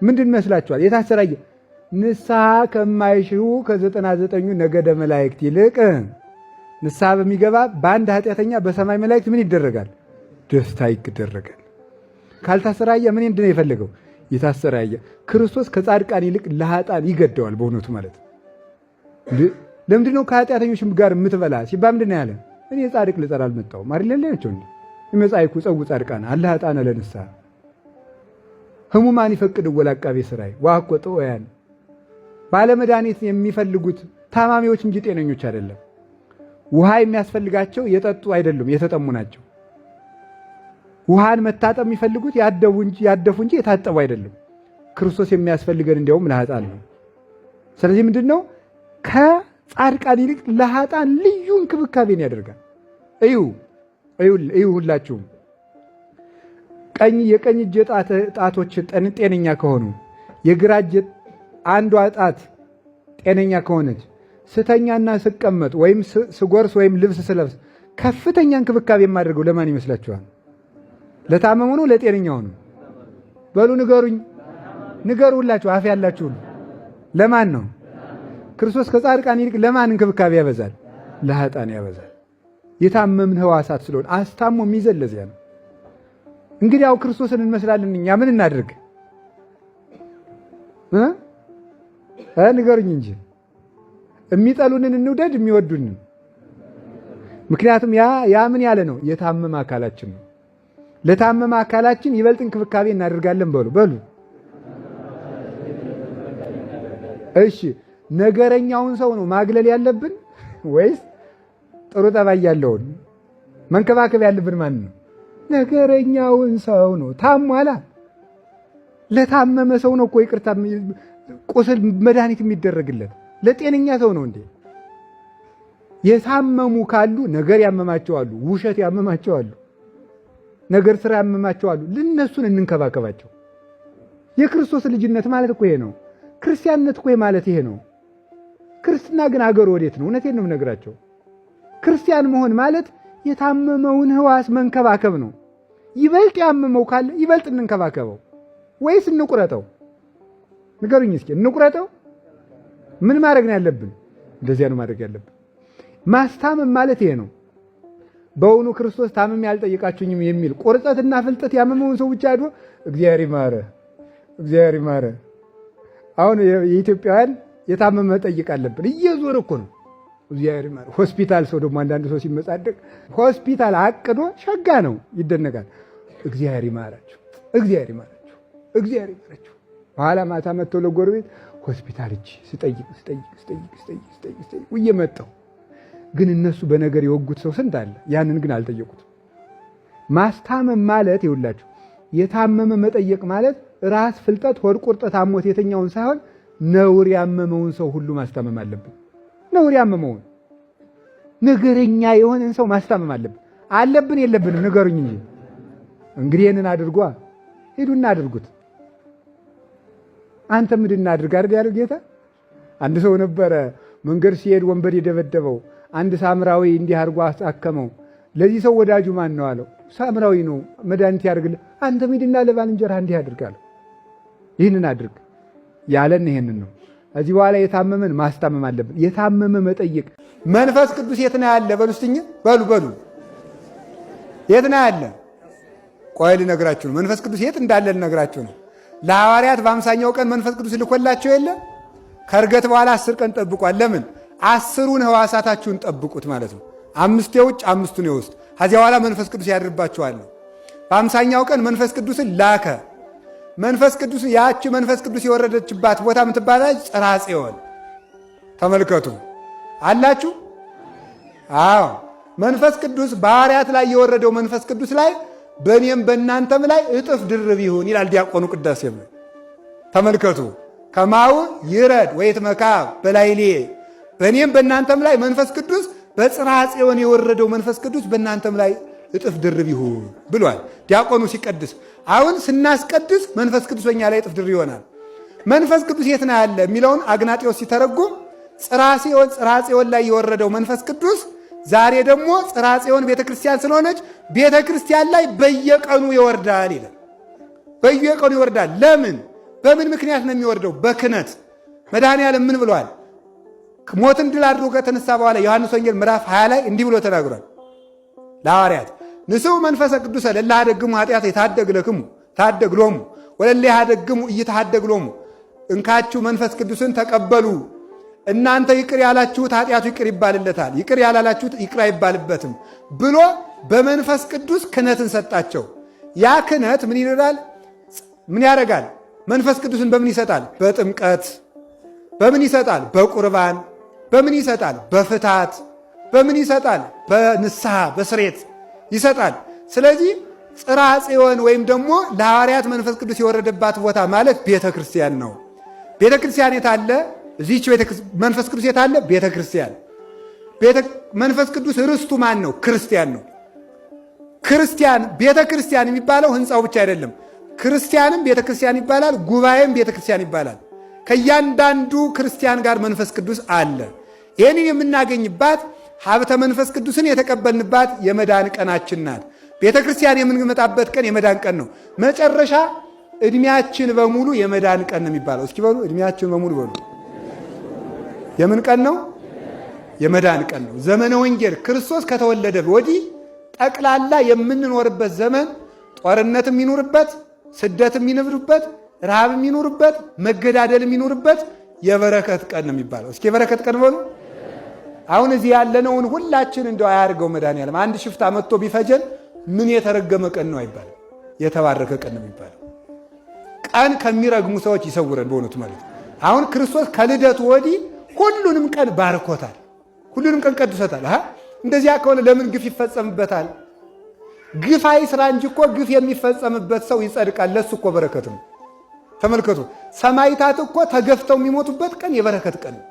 ምንድን መስላችኋል? የታሰራየ ንስሐ ከማይሽሩ ከ99ኙ ነገደ መላእክት ይልቅ ንስሐ በሚገባ በአንድ ኃጢአተኛ በሰማይ መላእክት ምን ይደረጋል? ደስታ ይደረጋል። ካልታሰራየ ምን ምንድን ነው የፈለገው? የታሰራየ ክርስቶስ ከጻድቃን ይልቅ ለኃጥአን ይገደዋል። በእውነቱ ማለት ለምንድን ነው ከኃጢአተኞች ጋር የምትበላ ሲባል ምንድን ነው ያለ? እኔ ጻድቅ ልጠራ አልመጣሁም አይደል? ናቸው እንዴ ኢመጻእኩ እጸውዕ ጻድቃነ አላ ኃጥአነ ለንስሐ ህሙማን ይፈቅድ ወላቃቤ ሥራይ ወአኮ ጥዑያን። ባለመድኃኒት የሚፈልጉት ታማሚዎች እንጂ ጤነኞች አይደለም። ውሃ የሚያስፈልጋቸው የጠጡ አይደሉም፣ የተጠሙ ናቸው። ውሃን መታጠብ የሚፈልጉት ያደፉ እንጂ የታጠቡ አይደሉም። ክርስቶስ የሚያስፈልገን እንዲያውም ለኃጥአን ነው። ስለዚህ ምንድን ነው ከጻድቃን ይልቅ ለኃጥአን ልዩ እንክብካቤን ያደርጋል። እዩ እዩ ሁላችሁም ቀኝ የቀኝ እጅ ጣቶች ጤነኛ ከሆኑ የግራ እጅ አንዷ ጣት ጤነኛ ከሆነች ስተኛና ስቀመጥ ወይም ስጎርስ ወይም ልብስ ስለብስ ከፍተኛ እንክብካቤ የማደርገው ለማን ይመስላችኋል? ለታመሙ ነው? ለጤነኛው ነው? በሉ ንገሩኝ፣ ንገሩ ሁላችሁ አፍ ያላችሁ ለማን ነው? ክርስቶስ ከጻድቃን ይልቅ ለማን እንክብካቤ ያበዛል? ለኃጥአን ያበዛል። የታመምን ህዋሳት ስለሆነ አስታሞ የሚይዘን ለዚያ ነው። እንግዲህ ያው ክርስቶስን እንመስላለን እኛ ምን እናድርግ እ ንገሩኝ እንጂ የሚጠሉንን እንውደድ፣ የሚወዱንን። ምክንያቱም ያ ምን ያለ ነው? የታመመ አካላችን ነው። ለታመመ አካላችን ይበልጥ እንክብካቤ እናደርጋለን። በሉ በሉ። እሺ፣ ነገረኛውን ሰው ነው ማግለል ያለብን ወይስ ጥሩ ጠባይ ያለውን? መንከባከብ ያለብን ማን ነው? ነገረኛውን ሰው ነው። ታሟላ። ለታመመ ሰው ነው እኮ ይቅርታ ቁስል መድኃኒት የሚደረግለት ለጤነኛ ሰው ነው እንዴ? የታመሙ ካሉ ነገር ያመማቸው አሉ፣ ውሸት ያመማቸው አሉ፣ ነገር ስራ ያመማቸው አሉ። ለነሱን እንንከባከባቸው። የክርስቶስ ልጅነት ማለት እኮ ይሄ ነው። ክርስቲያንነት እኮ ማለት ይሄ ነው። ክርስትና ግን አገሩ ወዴት ነው? እውነቴን ነው የምነግራቸው። ክርስቲያን መሆን ማለት የታመመውን ሕዋስ መንከባከብ ነው። ይበልጥ ያመመው ካለ ይበልጥ እንንከባከበው ወይስ እንቁረጠው? ንገሩኝ እስኪ እንቁረጠው? ምን ማድረግ ነው ያለብን? እንደዚያ ነው ማድረግ ያለብን። ማስታመም ማለት ይሄ ነው። በእውኑ ክርስቶስ ታምሜ አልጠየቃችሁኝም የሚል ቁርጠትና ፍልጠት ያመመውን ሰው ብቻ ሄዶ እግዚአብሔር ይማረ እግዚአብሔር ይማረ። አሁን የኢትዮጵያውያን የታመመ መጠየቅ አለብን። እየዞረ እኮ ነው እግዚአብሔር ይማረ። ሆስፒታል ሰው ደግሞ አንዳንድ ሰው ሲመጻደቅ ሆስፒታል አቅዶ ሸጋ ነው ይደነቃል። እግዚአብሔር ይማራችሁ፣ እግዚአብሔር ይማራችሁ፣ እግዚአብሔር ይማራችሁ። በኋላ ማታ መጥተው ለጎረቤት ሆስፒታል እጅ ስጠይቅ ስጠይቅ ስጠይቅ ስጠይቅ ስጠይቅ ስጠይቅ ውዬ መጣሁ። ግን እነሱ በነገር የወጉት ሰው ስንት አለ። ያንን ግን አልጠየቁትም። ማስታመም ማለት ይውላችሁ የታመመ መጠየቅ ማለት ራስ ፍልጠት፣ ሆድ ቁርጠት አሞት የተኛውን ሳይሆን ነውር ያመመውን ሰው ሁሉ ማስታመም አለብን። ነውር ያመመውን ነገረኛ የሆነን ሰው ማስታመም አለብን። አለብን የለብንም? ንገሩኝ እንጂ። እንግዲህ ይህንን አድርጓ፣ ሂዱና አድርጉት። አንተ ምንድን አድርግ አይደል ያለው ጌታ። አንድ ሰው ነበረ መንገድ ሲሄድ ወንበዴ የደበደበው። አንድ ሳምራዊ እንዲህ አድርጎ አሳከመው። ለዚህ ሰው ወዳጁ ማን ነው አለው። ሳምራዊ ነው፣ መድኃኒት ያድርግልህ። አንተ ሂድና ለባልንጀራህ እንዲህ አድርግ አለው። ይህንን አድርግ ያለን ይህንን ነው። ከዚህ በኋላ የታመመን ማስታመም አለብን። የታመመ መጠየቅ። መንፈስ ቅዱስ የት ነው ያለ? በሉ እስቲ በሉ በሉ፣ የት ነው ያለ? ቆይ ልነግራችሁ ነው። መንፈስ ቅዱስ የት እንዳለ ልነግራችሁ ነው። ለሐዋርያት በአምሳኛው ቀን መንፈስ ቅዱስ ልኮላቸው የለ? ከእርገት በኋላ 10 ቀን ጠብቋል። ለምን? 10ሩን ሕዋሳታችሁን ጠብቁት ማለት ነው። 5 የውጭ 5ቱን የውስጥ። ከዚያ በኋላ መንፈስ ቅዱስ ያድርባችኋል። በአምሳኛው ቀን መንፈስ ቅዱስን ላከ። መንፈስ ቅዱስ ያቺ መንፈስ ቅዱስ የወረደችባት ቦታ ምን ትባላለች? ጽርሐ ጽዮን። ተመልከቱ አላችሁ። አዎ መንፈስ ቅዱስ በሐዋርያት ላይ የወረደው መንፈስ ቅዱስ ላይ በእኔም በእናንተም ላይ እጥፍ ድርብ ይሁን ይላል ዲያቆኑ ቅዳሴም ላይ። ተመልከቱ ከማው ይረድ ወይትመካ በላይሌ፣ በእኔም በእናንተም ላይ መንፈስ ቅዱስ በጽርሐ ጽዮን የወረደው መንፈስ ቅዱስ በእናንተም ላይ እጥፍ ድርብ ይሁን ብሏል ዲያቆኑ ሲቀድስ። አሁን ስናስቀድስ መንፈስ ቅዱስ በእኛ ላይ እጥፍ ድርብ ይሆናል። መንፈስ ቅዱስ የት ነው ያለ የሚለውን አግናጤዎስ ሲተረጉም ጽርሐ ጽዮን ላይ የወረደው መንፈስ ቅዱስ ዛሬ ደግሞ ጽርሐ ጽዮን ቤተ ክርስቲያን ስለሆነች ቤተ ክርስቲያን ላይ በየቀኑ ይወርዳል ይላል። በየቀኑ ይወርዳል። ለምን? በምን ምክንያት ነው የሚወርደው? በክህነት። መድኃኔ ዓለም ምን ብለዋል? ሞትን ድል አድርጎ ከተነሳ በኋላ ዮሐንስ ወንጌል ምዕራፍ 20 ላይ እንዲህ ብሎ ተናግሯል ለሐዋርያት ንስኡ መንፈሰ ቅዱሰ ለእለ ኀደግሙ ኃጢአት የታደግ ለክሙ ታደግ ሎሙ ወለለ ኢኀደግሙ ኢይትኀደግ ሎሙ። እንካችሁ መንፈስ ቅዱስን ተቀበሉ። እናንተ ይቅር ያላችሁት ኃጢአቱ ይቅር ይባልለታል፣ ይቅር ያላላችሁት ይቅር አይባልበትም ብሎ በመንፈስ ቅዱስ ክህነትን ሰጣቸው። ያ ክህነት ምን ይላል? ምን ያደርጋል? መንፈስ ቅዱስን በምን ይሰጣል? በጥምቀት። በምን ይሰጣል? በቁርባን። በምን ይሰጣል? በፍታት። በምን ይሰጣል? በንስሐ በስሬት ይሰጣል። ስለዚህ ጽርሐ ጽዮን ወይም ደግሞ ለሐዋርያት መንፈስ ቅዱስ የወረደባት ቦታ ማለት ቤተ ክርስቲያን ነው። ቤተ ክርስቲያን የታለ? እዚህች መንፈስ ቅዱስ የታለ? ቤተ ክርስቲያን። መንፈስ ቅዱስ ርስቱ ማን ነው? ክርስቲያን ነው። ክርስቲያን ቤተ ክርስቲያን የሚባለው ህንፃው ብቻ አይደለም። ክርስቲያንም ቤተ ክርስቲያን ይባላል፣ ጉባኤም ቤተ ክርስቲያን ይባላል። ከእያንዳንዱ ክርስቲያን ጋር መንፈስ ቅዱስ አለ። ይህንን የምናገኝባት ሀብተ መንፈስ ቅዱስን የተቀበልንባት የመዳን ቀናችን ናት። ቤተ ክርስቲያን የምንመጣበት ቀን የመዳን ቀን ነው። መጨረሻ እድሜያችን በሙሉ የመዳን ቀን ነው የሚባለው። እስኪ በሉ እድሜያችን በሙሉ በሉ። የምን ቀን ነው? የመዳን ቀን ነው። ዘመነ ወንጌል ክርስቶስ ከተወለደ ወዲህ ጠቅላላ የምንኖርበት ዘመን ጦርነትም ይኑርበት፣ ስደትም ይኑርበት፣ ረሃብም ይኑርበት፣ መገዳደልም ይኑርበት የበረከት ቀን ነው የሚባለው። እስኪ የበረከት ቀን በሉ። አሁን እዚህ ያለነውን ሁላችን እንደው አያርገው መድኃኒዓለም አንድ ሽፍታ መጥቶ ቢፈጀን ምን የተረገመ ቀን ነው አይባልም። የተባረከ ቀን ነው የሚባለው። ቀን ከሚረግሙ ሰዎች ይሰውረን በእውነቱ ማለት ነው። አሁን ክርስቶስ ከልደቱ ወዲህ ሁሉንም ቀን ባርኮታል። ሁሉንም ቀን ቀድሶታል። እንደዚያ ከሆነ ለምን ግፍ ይፈጸምበታል? ግፍ አይስራ እንጂ እኮ ግፍ የሚፈጸምበት ሰው ይጸድቃል። ለሱ እኮ በረከት ነው። ተመልከቱ፣ ሰማዕታት እኮ ተገፍተው የሚሞቱበት ቀን የበረከት ቀን ነው።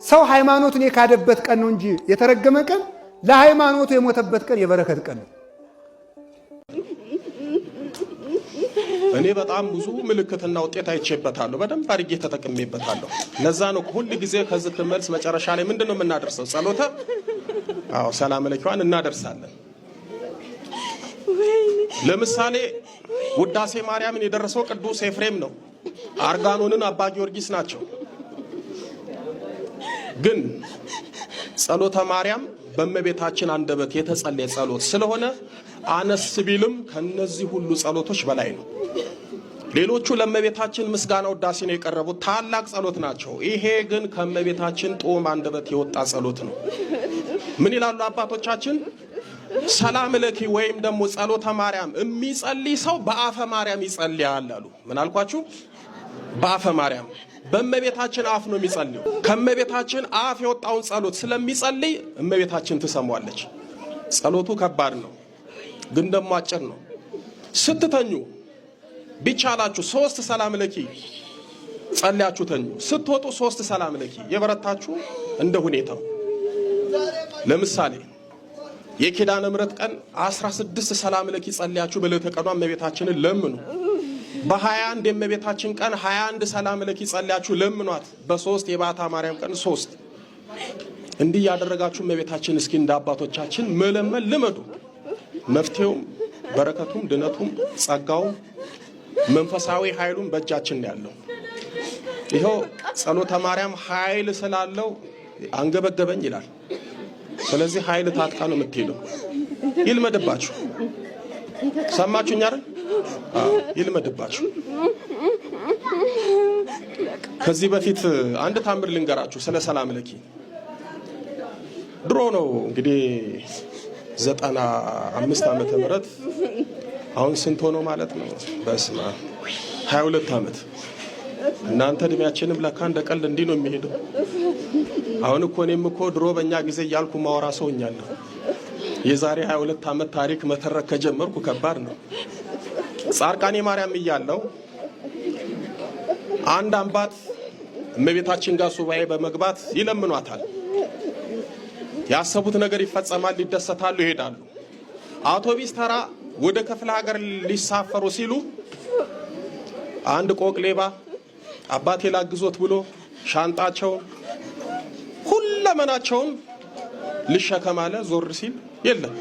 ሰው ሃይማኖቱን የካደበት ቀን ነው እንጂ የተረገመ ቀን፣ ለሃይማኖቱ የሞተበት ቀን የበረከት ቀን ነው። እኔ በጣም ብዙ ምልክትና ውጤት አይቼበታለሁ። በደንብ አድርጌ ተጠቅሜበታለሁ። ለዛ ነው ሁል ጊዜ ከዝክር መልስ መጨረሻ ላይ ምንድን ነው የምናደርሰው? ጸሎተ አዎ ሰላም ለኪዋን እናደርሳለን። ለምሳሌ ውዳሴ ማርያምን የደረሰው ቅዱስ ኤፍሬም ነው። አርጋኖንን አባ ጊዮርጊስ ናቸው። ግን ጸሎተ ማርያም በእመቤታችን አንደበት የተጸለየ ጸሎት ስለሆነ አነስ ቢልም ከነዚህ ሁሉ ጸሎቶች በላይ ነው። ሌሎቹ ለእመቤታችን ምስጋና ውዳሴ ነው የቀረቡት ታላቅ ጸሎት ናቸው። ይሄ ግን ከእመቤታችን ጦም አንደበት የወጣ ጸሎት ነው። ምን ይላሉ አባቶቻችን? ሰላም ለኪ ወይም ደግሞ ጸሎተ ማርያም የሚጸልይ ሰው በአፈ ማርያም ይጸልያል አሉ። ምን አልኳችሁ? በአፈ ማርያም በእመቤታችን አፍ ነው የሚጸልየው። ከእመቤታችን አፍ የወጣውን ጸሎት ስለሚጸልይ እመቤታችን ትሰሟለች። ጸሎቱ ከባድ ነው፣ ግን ደግሞ አጭር ነው። ስትተኙ ቢቻላችሁ 3 ሰላም ለኪ ጸልያችሁ ተኙ። ስትወጡ 3 ሰላም ለኪ፣ የበረታችሁ እንደ ሁኔታው። ለምሳሌ የኪዳነ ምሕረት ቀን 16 ሰላም ለኪ ጸልያችሁ በዕለተ ቀኗ እመቤታችንን ለምኑ። በ21 የእመቤታችን ቀን 21 ሰላም ለኪ ጸልያችሁ ለምኗት። በ3 የባታ ማርያም ቀን 3 እንዲህ ያደረጋችሁ እመቤታችን እስኪ እንደ አባቶቻችን መለመን ልመዱ። መፍትሄውም በረከቱም ድነቱም ጸጋውም መንፈሳዊ ኃይሉም በእጃችን ነው ያለው። ይኸው ጸሎተ ማርያም ኃይል ስላለው አንገበገበኝ ይላል። ስለዚህ ኃይል ታጥቃ ነው የምትሄደው። ይልመድባችሁ። ሰማችሁኝ አይደል? አዎ ይልመድባችሁ። ከዚህ በፊት አንድ ታምር ልንገራችሁ ስለ ሰላም ለኪ። ድሮ ነው እንግዲህ 95 ዓመተ ምህረት አሁን ስንት ሆኖ ማለት ነው? በስመ አብ 22 ዓመት እናንተ እድሜያችንም ለካ እንደ ቀልድ እንዲህ ነው የሚሄደው። አሁን እኮ እኔም እኮ ድሮ በእኛ ጊዜ እያልኩ ማወራ ሰው ሆኛለሁ። የዛሬ 22 ዓመት ታሪክ መተረክ ከጀመርኩ ከባድ ነው። ጻድቃኔ ማርያም እያለሁ አንድ አባት እመቤታችን ጋር ሱባኤ በመግባት ይለምኗታል። ያሰቡት ነገር ይፈጸማል፣ ይደሰታሉ፣ ይሄዳሉ። አውቶቢስ ተራ ወደ ክፍለ ሀገር ሊሳፈሩ ሲሉ አንድ ቆቅ ሌባ አባቴ ላግዞት ብሎ ሻንጣቸውን ሁለመናቸውን ልሸከም አለ። ዞር ሲል የለም።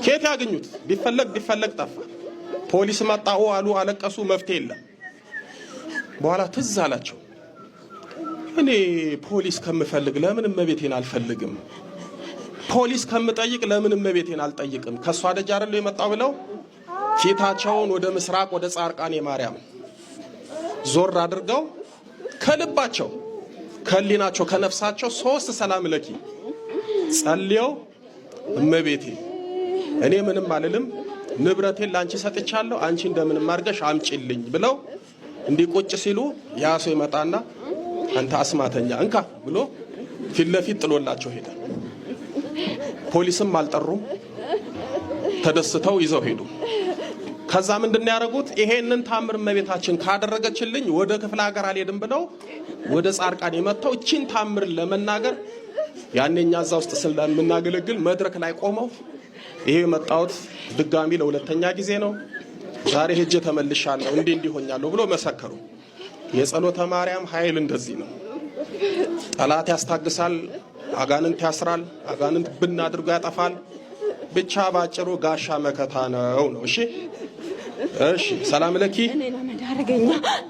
ከየት ያገኙት? ቢፈለግ ቢፈለግ ጠፋ። ፖሊስ መጣ አሉ፣ አለቀሱ፣ መፍትሄ የለም። በኋላ ትዝ አላቸው፣ እኔ ፖሊስ ከምፈልግ ለምን እመቤቴን አልፈልግም? ፖሊስ ከምጠይቅ ለምን እመቤቴን አልጠይቅም? ከሷ ደጅ አይደል የመጣው ብለው ፊታቸውን ወደ ምስራቅ ወደ ጻድቃኔ ማርያም ዞር አድርገው ከልባቸው ከሊናቸው ከነፍሳቸው ሶስት ሰላም ለኪ ጸልየው፣ እመቤቴ እኔ ምንም አልልም፣ ንብረቴን ላንቺ ሰጥቻለሁ፣ አንቺ እንደምንም አድርገሽ አምጪልኝ ብለው እንዲህ ቁጭ ሲሉ ያ ሰው ይመጣና አንተ አስማተኛ እንካ ብሎ ፊት ለፊት ጥሎላቸው ሄደ። ፖሊስም አልጠሩም። ተደስተው ይዘው ሄዱ። ከዛ ምንድን ያደረጉት? ይሄንን ታምር እመቤታችን ካደረገችልኝ ወደ ክፍለ ሀገር አልሄድም ብለው ወደ ጻድቃኔ መጥተው እቺን ታምር ለመናገር ያኔ እኛ እዛ ውስጥ ስለምናገለግል መድረክ ላይ ቆመው ይሄ የመጣሁት ድጋሚ ለሁለተኛ ጊዜ ነው፣ ዛሬ ሄጄ ተመልሻለሁ፣ እንዲህ እንዲህ ሆኛለሁ ብሎ መሰከሩ። የጸሎተ ማርያም ኃይል እንደዚህ ነው። ጠላት ያስታግሳል፣ አጋንንት ያስራል፣ አጋንንት ብን አድርጎ ያጠፋል። ብቻ ባጭሩ ጋሻ መከታ ነው ነው። እሺ እሺ። ሰላም ለኪ። እኔን አመድ አረገኛ።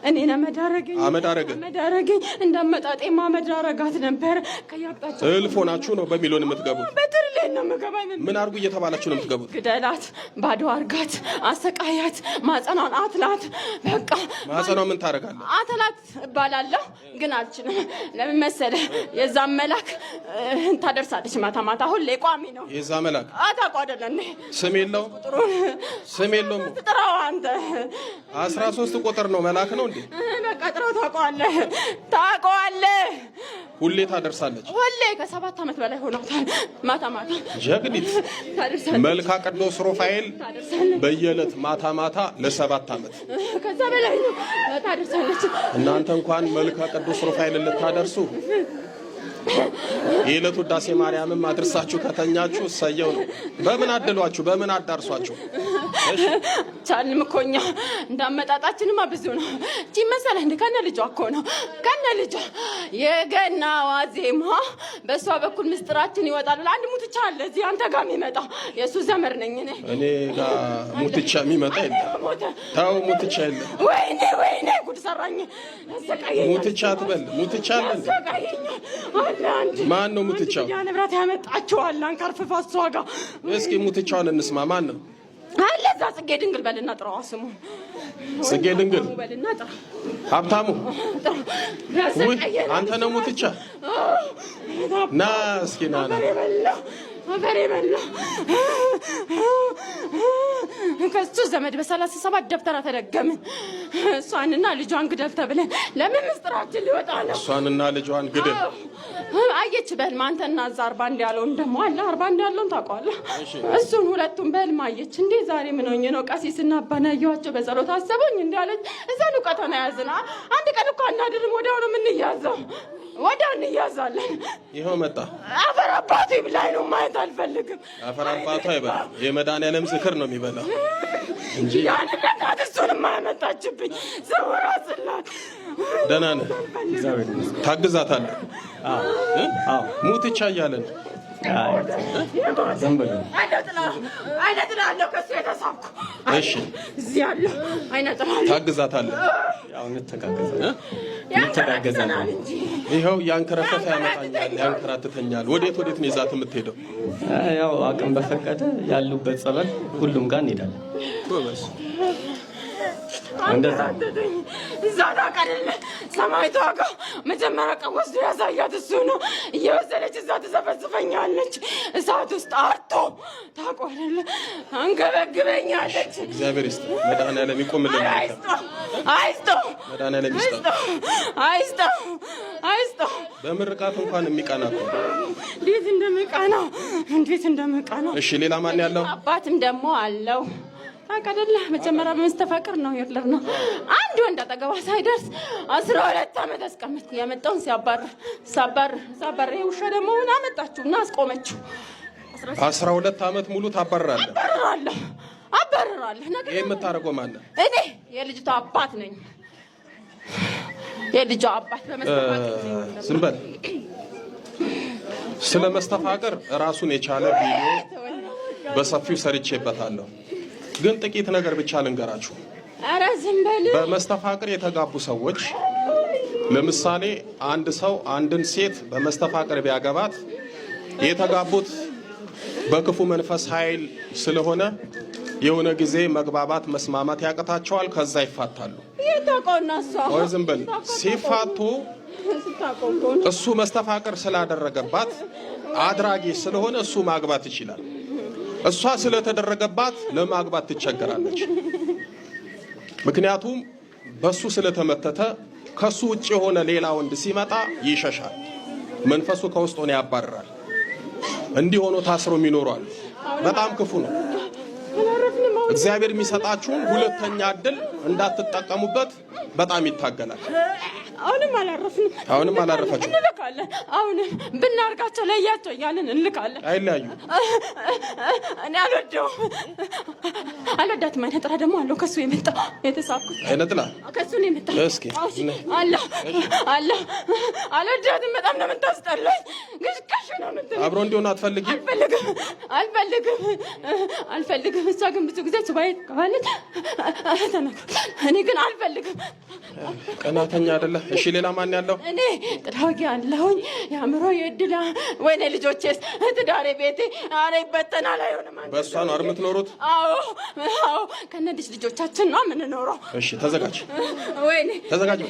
እኔን አመድ አረገኝ። አመድ አረገ። አመድ አረገኝ። እንዳመጣጤማ አመድ አረጋት ነበር። ከያቅጣጫው እልፍ ሆናችሁ ነው በሚሊዮን የምትገቡት። በትርሌን ነው የምገባ። ምን አድርጉ እየተባላችሁ ነው የምትገቡት? ግደላት፣ ባዶ አርጋት፣ አሰቃያት፣ ማጸኗን አትላት። በቃ ማጸኗ ምን ታደርጋለህ? አትላት እባላለሁ ግን አልችልም። ለምን መሰለህ? የዛን መላክ ታደርሳለች ማታ ማታ፣ ሁሌ ቋሚ ነው። የዛ መላክ አታውቀው አይደለ እንዴ? ስም የለውም፣ ስም የለውም። ጥራው አንተ። 13 ቁጥር ነው መላክ ነው እንዴ? በቃ ጥራው። ታውቀዋለህ፣ ታውቀዋለህ። ሁሌ ታደርሳለች። ሁሌ ከ7 ዓመት በላይ ሆኗታል። ማታ ማታ ጀግኒት ታደርሳለች። መልካ ቅዱስ ሩፋኤል ታደርሳለች። በየዕለት ማታ ማታ ለ7 ዓመት ከዛ በላይ ነው ታደርሳለች። እናንተ እንኳን መልካ ቅዱስ ሩፋኤል ልታደርሱ የዕለቱ ውዳሴ ማርያምም አድርሳችሁ ከተኛችሁ እሰየው ነው። በምን አድሏችሁ? በምን አዳርሷችሁ? ቻልንም እኮ እኛ እንዳመጣጣችንማ ብዙ ነው። እቺ መሰለህ እንደ ከነ ልጇ እኮ ነው ከነ ልጇ የገና ዋዜማ በእሷ በኩል ምስጢራችን ይወጣል። አንድ ሙትቻ አለ እዚህ አንተ ጋር የሚመጣ የእሱ ዘመር ነኝ እኔ። እኔ ጋር ሙትቻ የሚመጣ የለም። ተው ሙትቻ የለም። ወይኔ ወይኔ ጉድ ሰራኝ። ያሰቃየኛል። ሙትቻ አትበል። ሙትቻ አለ እንዴ? ያሰቃየኛል። አለ አንድ ማን ነው ሙትቻው? ያ ንብረት ያመጣችኋል አንከርፍፋ እሷ ጋር። እስኪ ሙትቻውን እንስማ። ማን ነው? አለ እዛ ጽጌ ድንግል በልና ጥራዋ ስሙ ጽጌ ድንግል በልና ጥራ ሀብታሙ ውይ አንተ ነው ሙትቻ። ና እስኪ ና ና። አፈር የበላ ከሱ ዘመድ በ37 ደብተራ ተደገምን። እሷንና ልጇን ግደል ተብለን ለምን ምስጢራችን ሊወጣ ነው? እሷንና ልጇን ግደል። አየች በህልም አንተና እዛ 41 ያለውን ደግሞ አለ 41 ያለውን ታውቀዋለህ። እሱን ሁለቱም በህልም አየች። እንዴ ዛሬ ምን ሆኜ ነው ቀሲስና አባን ያየኋቸው በጸሎት አሰቡኝ እንዲ አለች። እዛን እውቀቷን ያዝና አንድ ቀን እኮ አናድርም፣ ወዲያው ነው የምንያዘው፣ ወዲያው እንያዛለን። ይኸው መጣ። አፈር አባቱ ይብላኝ ነው ማየት አልፈልግም። አፈር አባቱ አይበላም። የመድኃኒዓለም ዝክር ነው የሚበላው እንጂ ያንነት እሱንም አያመጣችብኝ ስውራ ስላት። ደህና ነህ? ታግዛታለህ? ሙትቻ እያለ ነው። አይነ ጥላ አለው ከእሱ የተሳብኩ። እሺ እዚህ ያለው አይነ ጥላ አለው። ታግዛታለህ? ያንከራትተናል እንጂ ይኸው ያንከረፈፈ ያመጣኛል፣ ያንከራትተኛል። ወዴት ወዴት ነው ይዛት የምትሄደው? ያው አቅም በፈቀደ ያሉበት ጸበል ሁሉም ጋር እንሄዳለን። ጎበዝ። አንገራተተኝ። እዛ ታውቃለህ፣ ሰማይቷ ጋር መጀመሪያ ቀን ወስዶ ያሳያት እሱ ነው። እየወሰደች እዛ ትዘፈዝፈኛለች፣ እሳት ውስጥ አርቶ ታውቀዋለህ፣ አንገበግበኛለች። እግዚአብሔር ይስጥ፣ መድኃኒዓለም ይቆምልን። አይስጠው፣ አይስጠው፣ መድኃኒዓለም ይስጠው፣ አይስጠው፣ አይስጠው። በምርቃት እንኳን የሚቀና እኮ እንዴት እንደምቀናው፣ እንዴት እንደምቀናው። እሺ፣ ሌላ ማን ያለው? አባትም ደግሞ አለው ታውቃለህ። መጀመሪያ በመስተፋቅር ነው ሂትለር ነው። አንድ ወንድ አጠገቧ ሳይደርስ 12 ዓመት አስቀመጥኩ። ያመጣውን ሲያባርር ሳባርር ሳባርር፣ ይሄ ውሻ ደግሞ ምን አመጣችሁ እና አስቆመችው። 12 ዓመት ሙሉ ታባርራለህ። አባርራለሁ፣ አባርራለሁ። ነገር ይሄ የምታደርገው ማነው? እኔ የልጅቷ አባት ነኝ። የልጇ አባት በመስተፋቅር ነው። ዝም በል። ስለ መስተፋቅር ራሱን የቻለ ቪዲዮ በሰፊው ሰርቼበታለሁ። ግን ጥቂት ነገር ብቻ ልንገራችሁ። ኧረ ዝም በል። በመስተፋቅር የተጋቡ ሰዎች ለምሳሌ አንድ ሰው አንድን ሴት በመስተፋቅር ቢያገባት የተጋቡት በክፉ መንፈስ ኃይል ስለሆነ የሆነ ጊዜ መግባባት መስማማት ያቅታቸዋል። ከዛ ይፋታሉ። የታውቀውና እሷ ወይ ዝም በል። ሲፋቱ ስታውቀው እኮ ነው። እሱ መስተፋቅር ስላደረገባት አድራጊ ስለሆነ እሱ ማግባት ይችላል። እሷ ስለተደረገባት ለማግባት ትቸገራለች። ምክንያቱም በሱ ስለተመተተ ከሱ ውጭ የሆነ ሌላ ወንድ ሲመጣ ይሸሻል። መንፈሱ ከውስጥ ሆነ ያባርራል። እንዲህ ሆኖ ታስሮ የሚኖሩ አሉ። በጣም ክፉ ነው። እግዚአብሔር የሚሰጣችሁን ሁለተኛ እድል እንዳትጠቀሙበት በጣም ይታገላል። አሁንም አላረፍንም። አሁንም አላረፋችሁም። እንልካለን። አሁንም ብናርጋቸው ለያቸው እያልን እንልካለን። አይለያዩ። እኔ አልወደውም፣ አልወዳትም። አይነ ጥላ ደግሞ አለው ከሱ የመጣ የተሳብኩት አይነ ጥላ ከሱ ነው የመጣ። እስኪ አለ አለ። አልወዳትም። በጣም ነው የምታስጠላኝ። ግሽግሽ ነው የምትለኝ። አብሮ እንዲሆን አትፈልጊም? አልፈልግም፣ አልፈልግም፣ አልፈልግም። እሷ ግን ብዙ ጊዜ ሱባኤ ትገባለች ተናግሯል። እኔ ግን አልፈልግም። ቀናተኛ አይደለ? እሺ፣ ሌላ ማን ያለው? እኔ ጥራጊ አለሁኝ። የአእምሮ የእድላ ወይኔ ልጆቼስ፣ ትዳሬ፣ ቤቴ አረ ይበተናል። አይሆንም። አንተ በእሷ ነው አይደል የምትኖሩት? አዎ፣ አዎ፣ ከነ ልጅ ልጆቻችን ነው የምንኖረው። እሺ፣ ተዘጋጅ፣ ወይኔ ተዘጋጅ።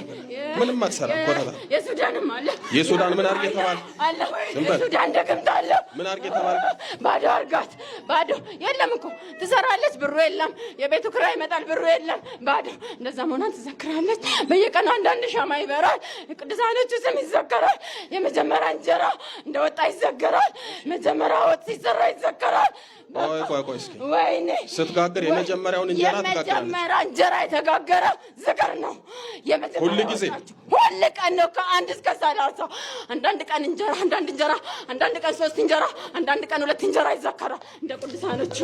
ምንም አትሰራም። ኮተታ የሱዳንም አለ። የሱዳን ምን አድርጌ ተባልክ? አለ። ዝም በል። የሱዳን ደግምት አለ። ምን አድርጌ ተባልክ? ባዶ አርጋት። ባዶ የለም እኮ ትሰራለች፣ ብሩ የለም። የቤቱ ኪራይ ይመጣል፣ ብሩ የለም። ባዶ እንደዛ መሆኗን ትዘክራለች። በየቀኑ አንዳንድ ሻማ ይበራል። ቅዱሳኖቹ ስም ይዘከራል። የመጀመሪያ እንጀራ እንደወጣ ይዘከራል። መጀመሪያ ወጥ ሲሰራ ይዘከራል። ቆይ ቆይ ቆይ፣ እስኪ ወይኔ ስትጋግር የመጀመሪያውን እንጀራ ትጋግራለች። የመጀመሪያ እንጀራ የተጋገረ ዝክር ነው። የመጀመሪያ ሁል ጊዜ? ወጣችሁ ሁል ቀን ነው ከ1 እስከ 30። አንዳንድ ቀን እንጀራ፣ አንዳንድ እንጀራ፣ አንዳንድ ቀን 3 እንጀራ፣ አንዳንድ ቀን 2 እንጀራ ይዘከራል እንደ ቅዱሳኖቹ።